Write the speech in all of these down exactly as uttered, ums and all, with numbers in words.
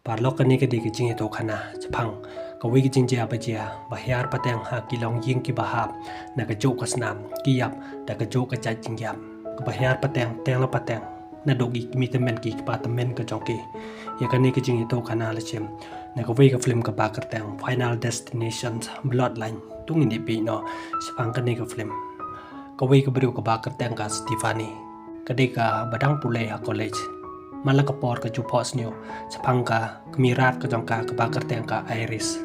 Paralok, kane ka dei ka jingïathuhkhana shaphang kawei ka jingjia ba jia ba hiar pateng ha ki longïing kiba hap na kajuh ka snam, ki ïap da kajuh ka jait jingïap. Kaba hiar pateng teng la pateng naduh ki kmie tymmen ki kpa tymmen ka jong ki. Ïa kane ka jingïathuhkhana la shim na kawei ka film kaba kyrteng Final Destination Bloodline. To ngin ïa peit noh shaphang kane ka film. Kawei ka briew kaba kyrteng ka Stephanie, ka dei kaba dang pule ha college. Man la ka por ka ju phohsniew shaphang ka kmie rat ka jong ka kaba kyrteng ka Iris.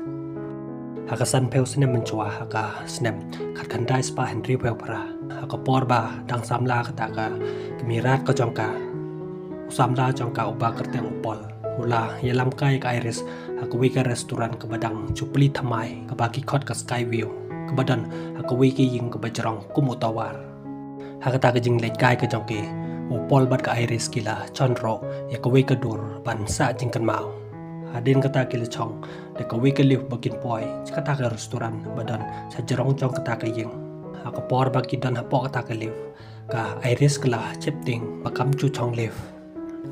Ha ka sanphew snem mynshuwa, ha ka snem khatkhyndai spah hynriewphew phra, ha ka por ba dang samla kata ka kmie rat ka jong ka, u samla jong ka uba kyrteng u Paul u la ïalam kai ïa ka Iris ha kawei ka restaurant kaba dang ju plie thymmai, kaba ki khot ka Skyview, kaba don ha kawei ka ïing kaba jrong kum u tower. Ha kata ka jingleit kai ka jong ki, u Paul bad ka Iris ki la shon ruh ïa kawei ka dur ban sah jingkynmaw. Hadien kata ki la shong da kawei ka lift ba kin poi sha kata ka restaurant ba don sha jrong jong kata ka ïing. Ha ka por ba ki don hapoh kata ka lift, ka Iris ka la sheptieng ba kam ju shong lift.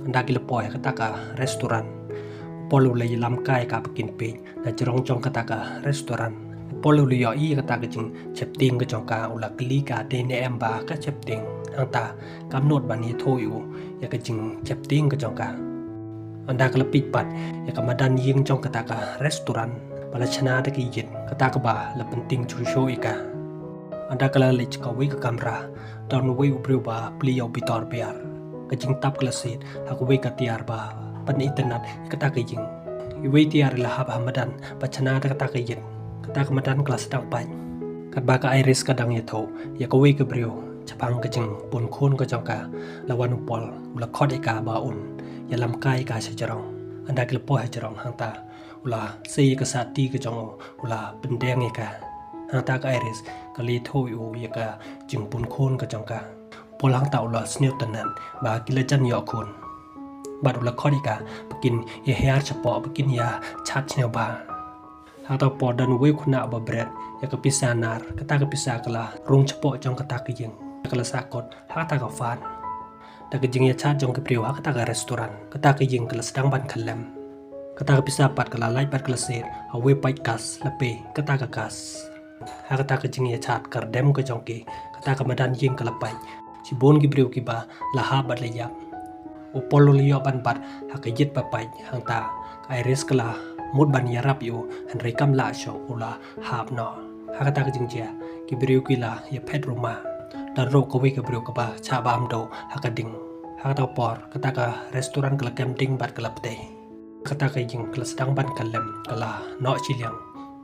Ynda ki la poi ha kata ka restaurant, u Paul u la ïalam kai ïa ka ba kin peit na jrong jong kata ka restaurant. U Paul u la ïohi ïa kata ka jingsheptieng ka jong ka, u la kylli ka dei ne em ba ka sheptieng. Hangta kam nud ban ïathuh ïa u ïa ka jingsheptieng ka jong ka. Ynda ka la peit pat ïa ka madan ïing jong kata ka restaurant ba la shna da ki ïit, kata kaba la pyntieng shuh shuh ïa ka. Ynda ka la leit sha kawei ka kamra, don uwei u briew ba plie ïa u bitor biar. Ka jingtap ka la siat ha kawei ka tiar ba pynitynnad ïa kata ka ïing. Iwei i tiar i la hap ha madan ba shna da kata ka ïit. Kata ka madan ka la sdang pait. Katba ka Iris ka dang ïathuh ïa kawei ka briew shaphang ka jingpun khun ka jong ka, la wan u Paul, u la khot ïa ka ba un ïalam kai ïa ka sha jrong. Ynda ki la poi ha jrong, hangta u la sei ïa ka sahti ka jong u, u la pyndeng ïa ka. Hangta ka Iris ka la ïathuh ïa u ïa ka jingpun khun ka jong ka. U Paul hangta u la sngewtynnad ba ki la jan ïoh khun. Bad u la khot ïa ka ba kin ïa hiar shapoh, ba kin ïa chat sngewbha. Ha kata ka por don uwei u khynnah uba bret ïa ka pisa nar, kata ka pisa ka la rung shapoh jong kata ka ïing, ka la sahkut ha kata ka fan. Da ka jingïachat jong ki briew ha kata ka restaurant, kata ka ïing ka la sdang ban khyllem. Kata ka pisa pat ka la lait bad ka la siat ha uwei u paid kas, la pei kata ka kas. Ha kata ka jingïachat kyrdem ka jong ki, kata ka madan ïing ka la pait. Shibun ki briew kiba la hap bad la ïap. U Paul u la ïoh ban bat ha ka ïit ba pait, hangta ka Iris ka la mut ban ïarap ïa u, hynrei kam lah shuh, u la hap noh. Ha kata ka jingjia, ki briew ki la ïaphet ruma. Don ruh kawei ka briew kaba shah bam duh ha ka ding. Ha kata ka por, kata ka restaurant ka la kem ding bad ka la ptei. Kata ka ïing ka la sdang ban khyllem, ka la noh shiliang.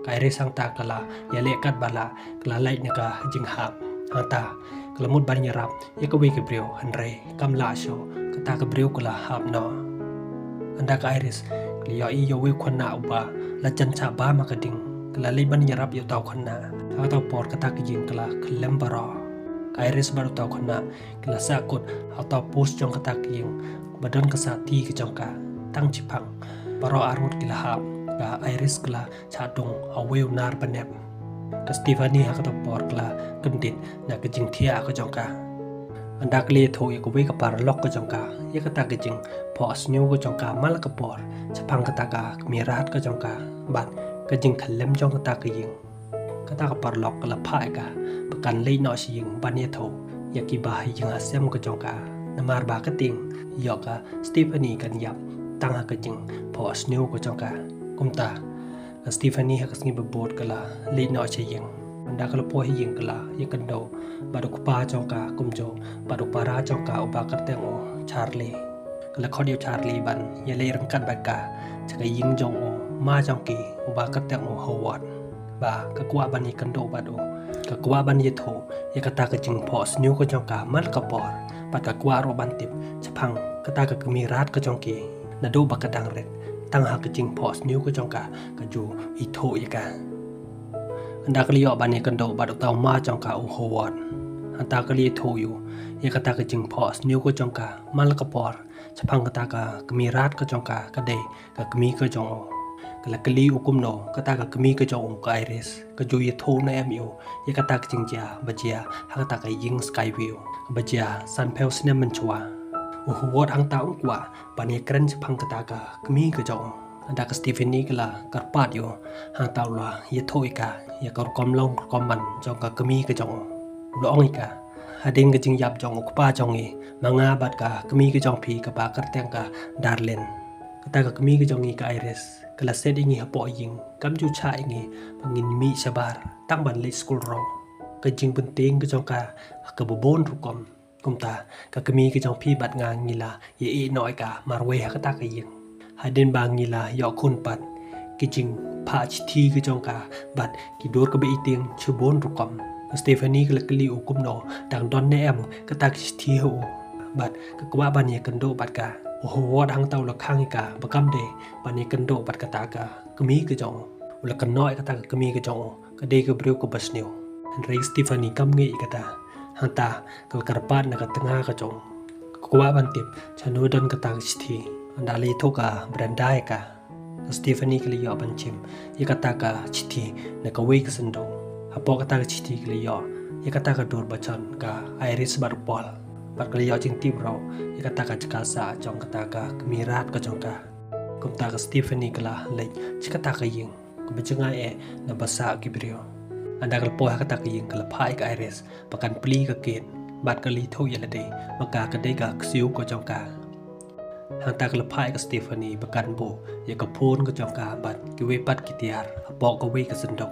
Ka Iris hangta ka la ïaleh katba lah, ka la lait na ka jinghap. Hangta ka la mut ban ïarap ïa kawei ka briew, hynrei kam lah shuh, kata ka briew ka la hap noh. Ynda ka Iris ka la ïohi ïa uwei u khynnah uba la jan shah bam ha ka ding, ka la leit ban ïarap ïa uta u khynnah. Ha kata ka por kata ka ïing ka la khyllem baroh. Ka Iris bad uta u khynnah ki la sahkut ha uta u post jong kata ka ïing ba don ka sahti ka jong ka. Tang shiphang baroh arngut ki la hap, ka Iris ka la shah dung ha uwei u nar ba nep. Ka Stephanie ha kata ka por ka la kyndit na ka jingthiah ka jong ka. Ynda ka la ïathuh ïa kawei ka paralok ka jong ka ïa kata ka jingphohsniew ka jong ka man la ka por shaphang kata ka kmie rat ka jong ka bad ka jingkhyllem jong kata ka ïing, kata ka paralok ka la phah ïa ka ba kan leit noh sha ïing ban ïathuh ïa ki ba ha ïing ha sem ka jong ka, namar ba ka tieng ïoh ka Stephanie kan ïap tang ha ka jingphohsniew ka jong ka. Kumta ka Stephanie ha ka sngi ba bud ka la leit noh sha ïing. Ynda ka la poi ha ïing ka la ïakynduh bad u kpa jong ka kumjuh bad u para jong ka uba kyrteng u Charlie. Ka la khot ïa u Charlie ban ïaleh ryngkat bad ka sha ka ïing jong u ma jong ki uba kyrteng u Howard, ba ka kwah ban ïakynduh bad u. Ka kwah ban ïathuh ïa kata ka jingphohsniew ka jong ka man la ka por, bad ka kwah ruh ban tip shaphang kata ka kmie rat ka jong ki, naduh ba ka dang rit, tang ha ka jingphohsniew ka jong ka ka ju ithuh ïa ka. Ynda ka la ïoh ban ïakynduh bad uta u ma jong ka u Howard, hangta ka la ïathuh ïa u ïa kata ka jingphohsniew ka jong ka man la ka por shaphang kata ka kmie rat ka jong ka, ka dei ka kmie ka jong u. Ka la kylli u kumno kata ka kmie ka jong u ka Iris ka ju ïathuh ne em ïa u ïa kata ka jingjia ba jia ha kata ka ïing Skyview ba jia sanphew snem mynshuwa. U Howard hangta u kwah ban ïakren shaphang kata ka kmie ka jong u. Hynda ka Stephanie ka la kyrpad ïa u, hangta u la ïathuh ïa ka ïa ka rukom long rukom ban jong ka kmie ka jong u. U la ong ïa ka, hadien ka jingïap jong u kpa jong ngi, ma nga bad ka kmie ka jong phi kaba kyrteng ka Darlene. Kata ka kmie ka jong ngi ka Iris ka la set ïa ngi hapoh ïing, kam ju chah ïa ngi ba ngin mih shabar tang ban leit skul ruh. Ka jingbynta ka jong ka kaba bun rukom. Kumta ka kmie ka jong phi bad nga ngi la ïa ïeh noh ïa ka marwei ha kata ka ïing. Hadien ba ngi la ïoh khun pat, ki jingphah shithi ka jong ka bad ki dur kaba ïeit shibun rukom. Ka Stephanie ka la kylli u kumno, dang don ne em kata ka shithi ha u, bad ka kwah ban ïakynduh bad ka. U Howard hangta u la khang ïa ka ba kam dei ban ïakynduh bad kata ka kmie ka jong u. U la kynnoh ïa kata ka kmie ka jong u ka dei ka briew kaba sniew. Hynrei Stephanie kam ngeit ïa kata. Hangta ka la kyrpad na ka tnga ka jong u, ka kwah ban tip shano don kata ka shithi. Hynda la ïathuh ka Brenda ïa ka, ka Stephanie ka la ïoh ban shim ïa kata ka shithi na kawei ka synduk. Hapoh kata ka shithi ka la ïoh ïa kata ka dur ba shon ka Iris bad u Paul. Bad ka la ïoh jingtip ruh ïa kata ka jaka sah jong kata ka kmie rat ka jong ka. Kumta ka Stephanie ka la leit sha kata ka ïing kaba jngai eh na ba sah ki briew. Hynda ka la poi ha kata ka ïing ka la phah ïa ka Iris ba kan plie ka gate bad ka la ïathuh ïa lade ba ka ka dei ka ksiew ka jong ka. Hangta ka la phah ïa ka Stephanie ba kan buh ïa ka phone ka jong ka bad kiwei pat ki tiar hapoh kawei ka synduk.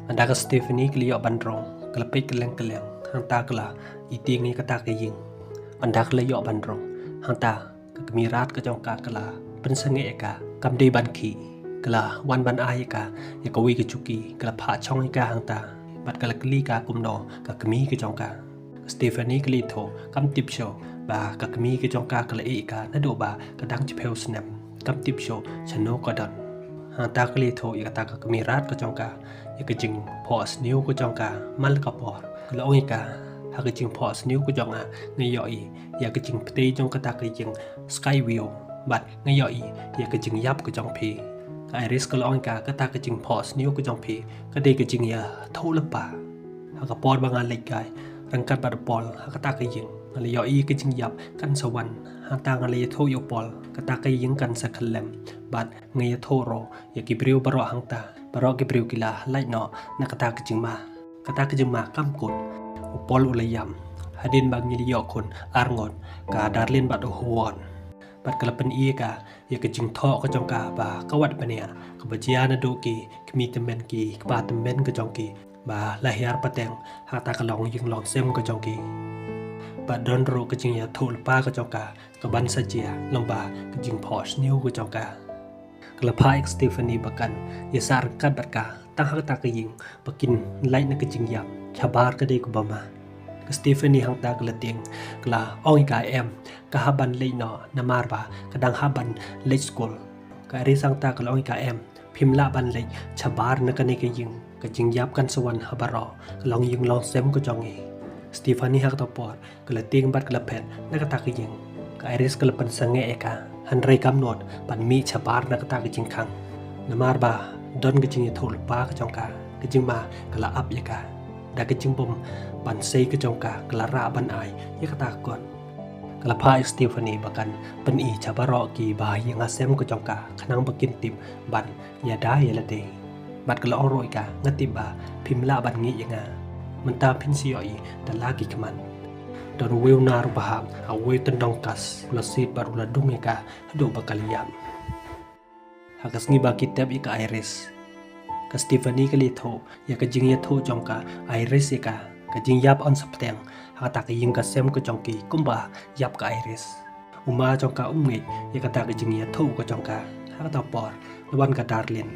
Hynda ka Stephanie ka la ïoh ban rung, ka la peit kylleng kylleng, hangta ka la ïa tieng ïa kata ka ïing. Hynda ka la ïoh ban rung, hangta ka kmie rat ka jong ka ka la pynsangeh ïa ka, kam dei ban khih. Ka la wan ban ai ïa ka ïa kawei ka juki, ka la phah shong ïa ka hangta. Bad ka la kylli ka kumno ka kmie ka jong ka. Ka Stephanie ka la ïathuh kam tip shuh ba ka kmie ka jong ka ka la ïeh ïa ka naduh ba ka dang shiphew snem. Kam tip shuh shano ka don. Hangta ka la ïathuh ïa kata ka kmie rat ka jong ka ïa ka jingphohsniew ka jong ka man la ka por. Ka la ong ïa ka, ha ka jingphohsniew ka jong nga, nga ïohi ïa ka jingpyrthei jong kata ka ïing Skyview bad nga ïohi ïa ka jingïap ka jong phi. Ka Iris ka la ong ïa ka, kata ka jingphohsniew ka jong phi ka dei ka jingïathuhlypa. Ha ka por ba nga leit kai ryngkat bad u Paul ha kata ka ïing, nga la ïohi ka jingïap kan sa wan. Hangta nga la ïathuh ïa u Paul kata ka ïing kan sa khyllem bad nga ïathuh ruh ïa ki briew baroh hangta. Baroh ki briew ki la lait noh na kata ka jingma. Kata ka jingma kam kut. U Paul u la ïam hadien ba ngi la ïoh khun ar ngut, ka Darlene bad u Howard. Bad ka la pyni ïa ka ïa ka jingthoh ka jong ka ba ka wad bniah, kaba jia naduh ki kmie tymmen ki kpa tymmen ka jong ki ba la hiar pateng ha kata ka longïing longsem ka jong ki. Bad don ruh ka jingïathuhlypa ka jong ka kaban sa jia lyngba ka jingphohsniew ka jong ka. Ka la phah ïa ka Stephanie ba kan ïa sah ryngkat bad ka tang ha kata ka ïing ba kin lait na ka jingïap shabar ka dei kaba ma. Ka Stephanie hangta ka la tieng, ka la ong ïa ka, em, ka hap ban leit noh namar ba ka dang hap ban leit skul. Ka Iris hangta ka la ong ïa ka, em, phim lah ban leit shabar na kane ka ïing, ka jingïap kan sa wan ha baroh ka longïing longsem ka jong ngi. Stephanie ha kata por ka la tieng bad ka la phet na kata ka ïing. Ka Iris ka la pynsangeh ïa ka, hynrei kam nud ban mih shabar na kata ka jingkhang. Namar ba don ka jingïathuhlypa ka jong ka, ka jingma ka la ap ïa ka. Da ka jingbym ban sei ka jong ka, ka la rah ban ai ïa kata ka kot. Ka la phah ïa ka Stephanie ba kan pyni sha baroh ki ba ha ïing ha sem ka jong ka, khnang ba kin tip ban ïada ïa lade. Bad ka la ong ruh ïa ka, nga tip ba phim lah ban ngeit ïa nga. Mynta phin sa ïohi da la ki khmat. Don uwei u nar uba hap ha uwei u tyndong kas, u la siat bad u la dung ïa ka haduh ba ka la ïap. Ha ka sngi ba ki tep ïa ka Iris, ka Stephanie ka la ïathuh ïa ka jingïathuh jong ka Iris ïa ka, ka jingïap yn sa bteng ha kata ka ïing ka sem ka jong ki kumba ïap ka Iris. U ma jong ka um ngeit ïa kata ka jingïathuh ka jong ka. Ha kata por la wan ka Darlene.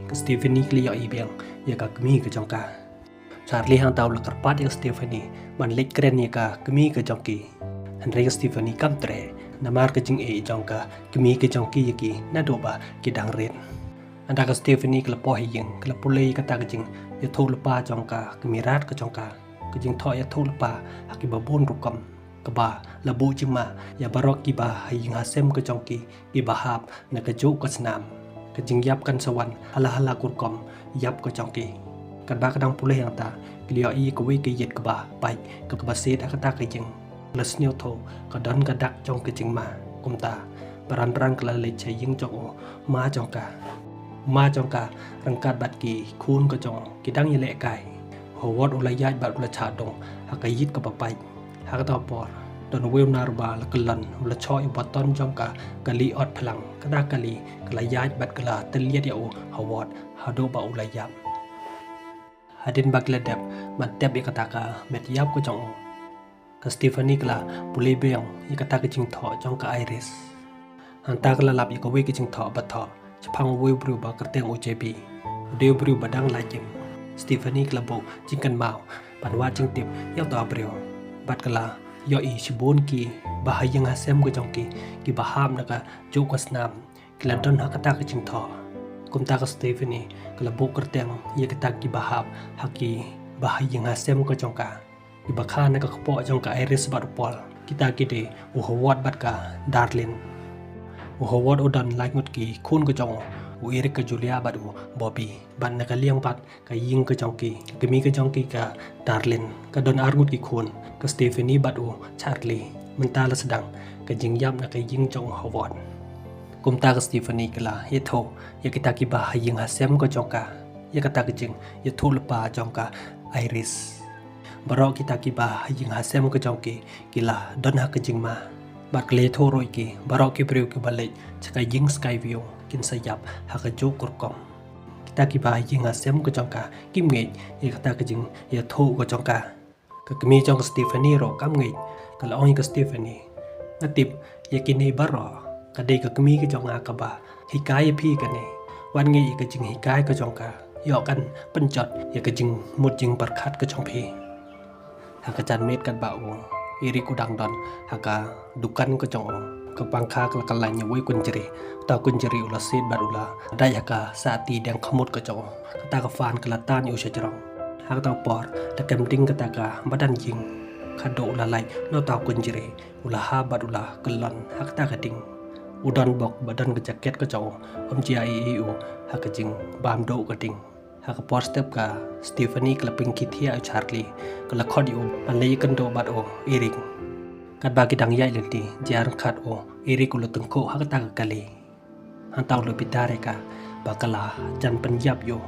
Ka Stephanie ka la ïohi biang ïa ka kmie ka jong ka. Charlie hangta u la kyrpad ïa ka Stephanie ban leit kren ïa ka kmie ka jong ki. Hynrei ka Stephanie kam treh namar ka jingïeit jong ka kmie ka jong ki ïa ki naduh ba ki dang rit. Hynda ka Stephanie ka la poi ha ïing, ka la pule ïa kata ka jingïathuhlypa jong ka kmie rat ka jong ka. Ka jingthoh ïathuhlypa ha kiba bun rukom, kaba la buh jingma ïa baroh kiba ha ïing ha sem ka jong ki, kiba hap na kajuh ka snam. Ka jingïap kan sa wan ha la ha la ka rukom ïap ka jong ki. Katba ka dang pule hangta, ki la ïohi kawei ka ïit kaba pait, kaba siat ha kata ka ïing. La sngewthuh ka don ka dak jong ka jingma. Kumta Paran paran ka la leit sha ïing jong u ma jong ka. Ma jong ka ryngkat bad ki khun ka jong u ki dang ïalehkai. U Howard u la ïaid bad u la shah dung ha ka ïit kaba pait. Ha kata ka por don uwei u nar uba la kyllon, u la shoh ïa u baton jong ka kali ot phlang. Kata ka kali ka la ïaid bad ka la tylliat ïa u Howard haduh ba u la ïap. Hadien ba ki la dep ban tep ïa kata ka met ïap ka jong u, ka Stephanie ka la pule biang ïa kata ka jingthoh jong ka Iris. Hangta ka la lap ïa kawei ka jingthoh ba thoh shaphang uwei u briew ba kyrteng u J B. U dei u briew ba dang lait im. Stephanie ka la buh jingkynmaw ban wad jingtip ïa uta u briew bad ka la ïohi shibun ki bahaïing hasem ka jong ki, kiba hap na kajuh ka snam ki la don ha kata ka jingthoh. Kumta ka Stephanie ka la buh kyrteng ïa kita kiba hap ha ki bahaïing hasem ka jong ka, kiba kha na ka kpoh jong ka Iris bad u Paul. Kita ki dei u Howard bad ka Darlene. U Howard u don lai ngut ki khun ka jong u, u Eric, ka Julia bad u Bobby. Bad na ka liang pat ka ïing ka jong ki, ka kmie ka jong ki ka Darlene ka don ar ngut ki khun, ka Stephanie bad u Charlie. Mynta la sdang ka jingïap na ka ïing jong u Howard. Kumta ka Stephanie ka la ïathuh ïa kita kiba haïing hasem ka jong ka ïa kata ka jingïathuhlypa jong ka Iris. Baroh kita kiba haïing hasem ka jong ki ki la don ha ka jingma. Bad ka la ïathuh ruh ïa ki, baroh ki briew kiba leit sha ka ïing Skyview kin sa ïap ha kajuh ka rukom. Kita kiba haïing hasem ka jong ka kim ngeit ïa kata ka jingïathuh ka jong ka. Ka kmie jong ka Stephanie ruh kam ngeit. Ka la ong ïa ka Stephanie, nga tip ïa kine baroh, ka dei ka kmie ka jong nga kaba hikai ïa phi kane. Wat ngeit ïa ka jinghikai ka jong ka, ïoh kan pynjot ïa ka jingmut jingpyrkhat ka jong phi. Ha ka janmiet katba u Eric u dang don ha ka dukan ka jong u, ka pangkha ka la kylla ïa uwei u kynjri. Uta u kynjri u la siat bad u la dait ha ka sahti deng khmut ka jong u. Kata ka fan ka la tan ïa u shajrong. Ha kata ka por la kem ding kata ka madan ïing. Khadduh u la lait na uta u kynjri, u la hap bad u la kyllon ha kata ka ding. U donbok ba don ka jaket ka jong u, ym jia ei ei u ha ka jingbam duh ka ding. Ha ka por step ka Stephanie ka la pynkit thiah ïa u Charlie, ka la khot ïa u ban leit ïakynduh bad u Eric. Katba ki dang ïaid lynti, jia ryngkat u Eric u la tyngkhuh ha kata ka kali. Hangta u la bitar ïa ka ba ka la jan pynïap ïa u.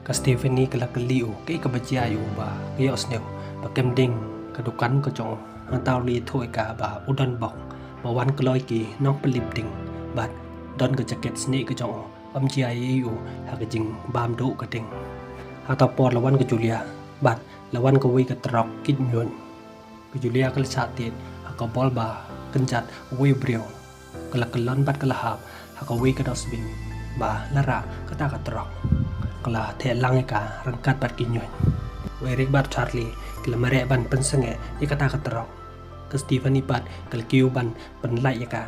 Ka Stephanie ka la kylli u kaei kaba jia ïa u ba ka ïohsngew ba kem ding ka dukan ka jong u. Hangta u la ïathuh ïa ka ba u donbok ba wan kloi ki nongpyllip ding bad don ka jaket snieh ka jong u. Ym jia ei ei u ha ka jingbam duh ka ding. Hangta ka por la wan ka Julia bad la wan kawei ka trok kit ñiuh. Ka Julia ka la shah tied ha ka bol ba kynjat uwei u briew. Ka la kyllon bad ka la hap ha kawei ka dustbin ba la rah kata ka trok. Ka la theh lang ïa ka ryngkat bad ki ñiuh. U Eric bad u Charlie ki la mareh ban pynsangeh ïa kata ka trok. Ka Stephanie pat ka la kiew ban pynlait ïa ka.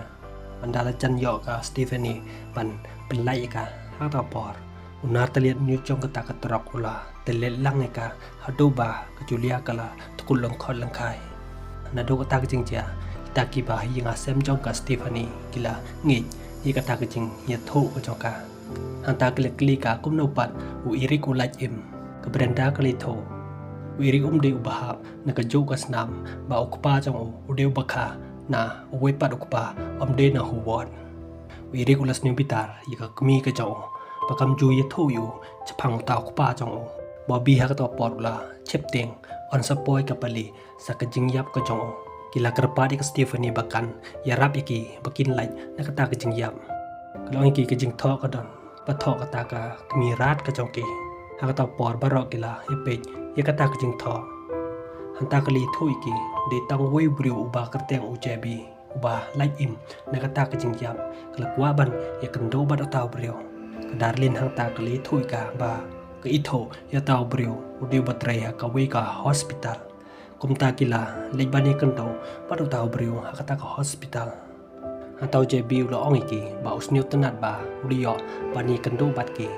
Haba la jan ïoh ka Stephanie ban pynlait ïa ka, ha kata ka por u nar tylliat ñiuh jong kata ka trok u la tylliat lang ïa ka haduh ba ka Julia ka la tkut lyngkhot lyngkhai. Naduh kata ka jingjia, kita kiba haïing hasem jong ka Stephanie ki la ngeit ïa kata ka jingïathuh ka jong ka. Hangta ki la kylli ka kumno pat u Eric u lait im. Ka Brenda ka la ïathuh, u Eric um dei uba hap na kajuh ka snam, bad u kpa jong u u dei uba kha na uwei pat u kpa, ym dei na u Howard. U Eric u la sngewbitar ïa ka kmie ka jong u ba kam ju ïathuh ïa u shaphang uta u kpa jong u. Bobby ha kata ka por u la sheptieng, un sa poi ka pali sa ka jingïap ka jong u. Ki la kyrpad ïa ka Stephanie ba kan ïarap ïa ki ba kin lait na kata ka jingïap. Ka la ong ïa ki ka jingthoh ka don ba thoh kata ka kmie rat ka jong ki. Ha kata ka por baroh ki la ïapeit ïa kata ka jingthoh. Hangta ka la ïathuh ïa ki, dei tang uwei u briew uba kyrteng u J B uba lait im na kata ka jingïap. Ka la kwah ban ïakynduh bad uta u briew. Ka Darlene hangta ka la ïathuh ïa ka ba ka ithuh ïa uta u briew, u dei uba trei ha kawei ka hospital. Kumta ki la leit ban ïakynduh bad uta u briew ha kata ka hospital. Hangta u J B u la ong ïa ki ba u sngewtynnat ba u la ïoh ban ïakynduh bad ki.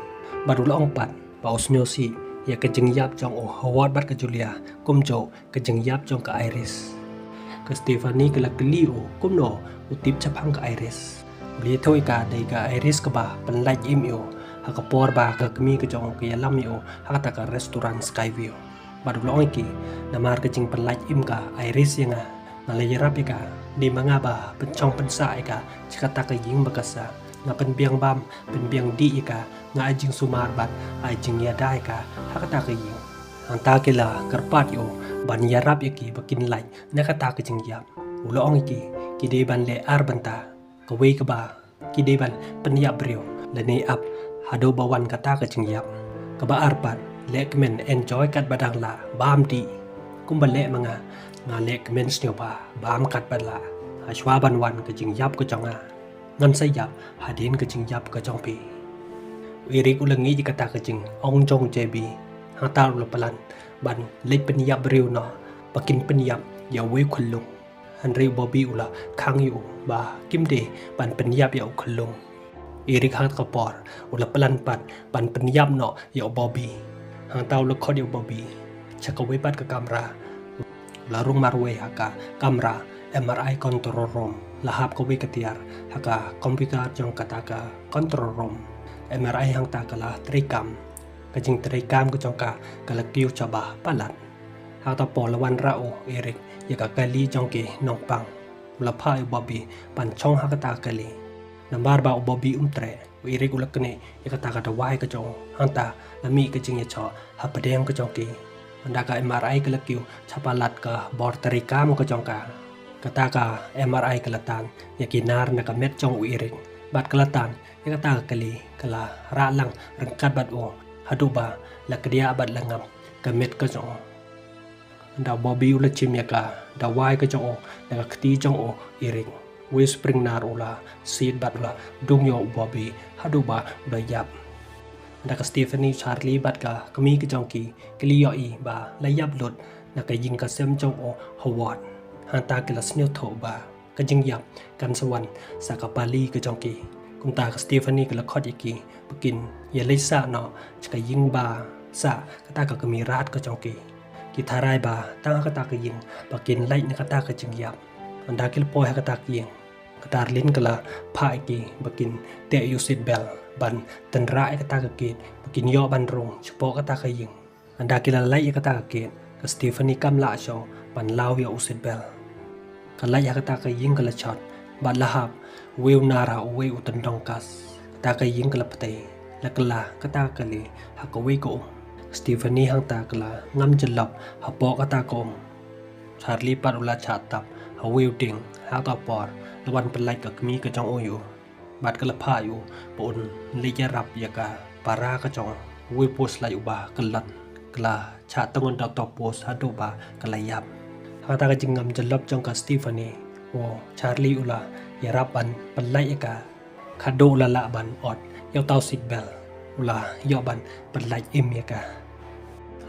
Bad u la ong pat ba u sngewsih ïa ka jingïap jong u Howard bad ka Julia kumjuh ka jingïap jong ka Iris. Ka Stephanie ka la kylli u kumno u tip shaphang ka Iris. U la ïathuh ïa ka dei ka Iris kaba pynlait im ïa u ha ka por ba ka kmie ka jong u ka ïalam ïa u ha kata ka restaurant Skyview. Bad u la ong ïa ki, namar ka jingpynlait im ka Iris ïa nga, nga la ïarap ïa ka Dei ma nga ba pynchong pynsah ïa ka sha kata ka ïing ba ka sah. Nga pynbiang bam, pynbiang dih ïa ka, nga ai jingsumar bad ai jingïada ïa ka ha kata ka ïing. Hangta ki la kyrpad ïa u ban ïarap ïa ki ba kin lait na kata ka jingïap. U la ong ïa ki, ki dei ban leh ar bynta. Kawei kaba ki dei ban pynïap briew lane ap haduh ba wan kata ka jingïap. Kaba ar pat, leh kmen enjoy katba dang lah, bam dih. Kumba leh ma nga, nga leh kmen sngewbha bam katba lah, hashwa ban wan ka jingïap ka jong nga. Ngan sa ïap hadien ka jingïap ka jong phi. U Eric u la ngeit ïa kata ka jingong jong u J B. Hangta u la plan ban leit pynïap briew noh ba kin pynïap ïa uwei u khyllung. Hynrei u Bobby u la khang ïa u ba kim dei ban pynïap ïa u khyllung. U Eric ha kata ka por u la plan pat ban pynïap noh ïa u Bobby. Hangta u la khot ïa u Bobby sha kawei pat ka kamra. U la rung marwei ha ka kamra M R I control room. La hap kawei ka tiar ha ka computer jong kata ka control room. M R I hangta ka la treikam. Ka jingtreikam ka jong ka ka la kiew shaba palat. Ha kata por la wanrah u Eric ïa ka kali jong ki nongpang. U la phah ïa u Bobby ban chong ha kata ka kali. Namar ba u Bobby um treh, u Eric u la knieh ïa kata ka dawai ka jong u. Hangta la mih ka jingïachoh hapdeng ka jong ki. Ynda ka M R I ka la kiew shaba palat ka bor treikam ka jong ka, kata ka M R I ka la tan ïa ki nar na ka met jong u Eric. Bad ka la tan ïa kata ka kali, ka la rah lang ryngkat bad u haduh ba la kdiah bad la ngap ka met ka jong u. Ynda u Bobby u la shim ïa ka dawai ka jong u na ka kti jong u Eric, uwei u spring nar u la siat bad u la dung ïa u Bobby haduh ba u la ïap. Ynda ka Stephanie, Charlie bad ka kmie ka jong ki ki la ïohi ba la ïap lut na ka ïing ka sem jong u ha ward, hangta ki la sngewthuh ba ka jingïap kan sa wan sha ka pali ka jong ki. Kumta ka Stephanie ka la khot ïa ki ba kin ïaleit sah noh sha ka ïing ba sah kata ka kmie rat ka jong ki. Ki tharai ba tang ha kata ka ïing ba kin lait na kata ka jingïap. Ynda ki la poi ha kata ka ïing, ka Darlene ka la phah ïa ki ba kin teh ïa u seat belt ban tynrah ïa kata ka gate ba kin ïoh ban rung shapoh kata ka ïing. Ynda ki la lait ïa kata ka gate, ka Stephanie kam lah shuh ban law ïa u seat belt. Ka lait ha kata ka ïing ka la shot bad la hap uwei u nar ha uwei u tyndong kas. Kata ka ïing ka la ptei, la kylla kata ka kali ha kawei ka um. Stephanie hangta ka la ngam jyllop hapoh kata ka um. Charlie pat u la shah tap ha uwei u dieng. Ha kata ka por la wan pyllait ka kmie ka jong u ïa u bad ka la phah ïa u ba un leit ïarap ïa ka para ka jong u. Uwei u post lait uba kyllon, ka la shah tang un da uta u post haduh ba ka la ïap. Ha kata ka jingngam jyllop jong ka Stephanie, u Charlie u la ïarap ban pyllait ïa ka. Khatduh u la lah ban ot ïa uta u seat belt, u la ïoh ban pyllait im ïa ka.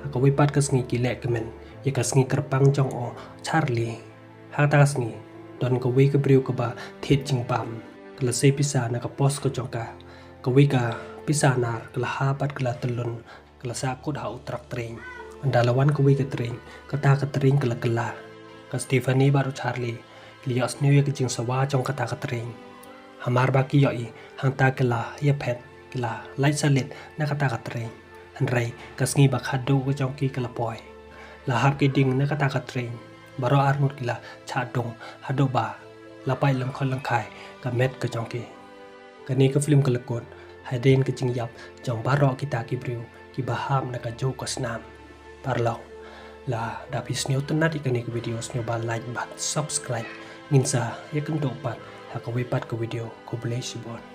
Ha kawei pat ka sngi ki leh kmen ïa ka sngi kyrpang jong u Charlie. Ha kata ka sngi don kawei ka briew kaba thied jingbam. Ka la sei pisa na ka pos ka jong ka. Kawei ka pisa nar ka la hap bad ka la tyllun, ka la sah kut ha u truck train. Ynda la wan kawei ka train, kata ka train ka la kylla. Ka Stephanie bad u Charlie ki la ïohsngew ïa ka jingsawa jong kata ka train. Hamar ba ki ïohi hangta ki la ïaphet, ki la lait salit na kata ka train. Hynrei ka sngi ba khatduh ka jong ki ka la poi. La hap ki dieng na kata ka train. Baroh arngut ki la shah dung haduh ba la pait lyngkhot lyngkhai ka met ka jong ki. Kane ka film ka la kut hadien ka jingïap jong baroh kita ki briew kiba hap na kajuh ka snam. Paralok, lada phi sngewtynnat ïa kane ka video, sngewbha like bad subscribe. Ngin sa ïakynduh pat ha kawei pat ka video. Khublei shibun.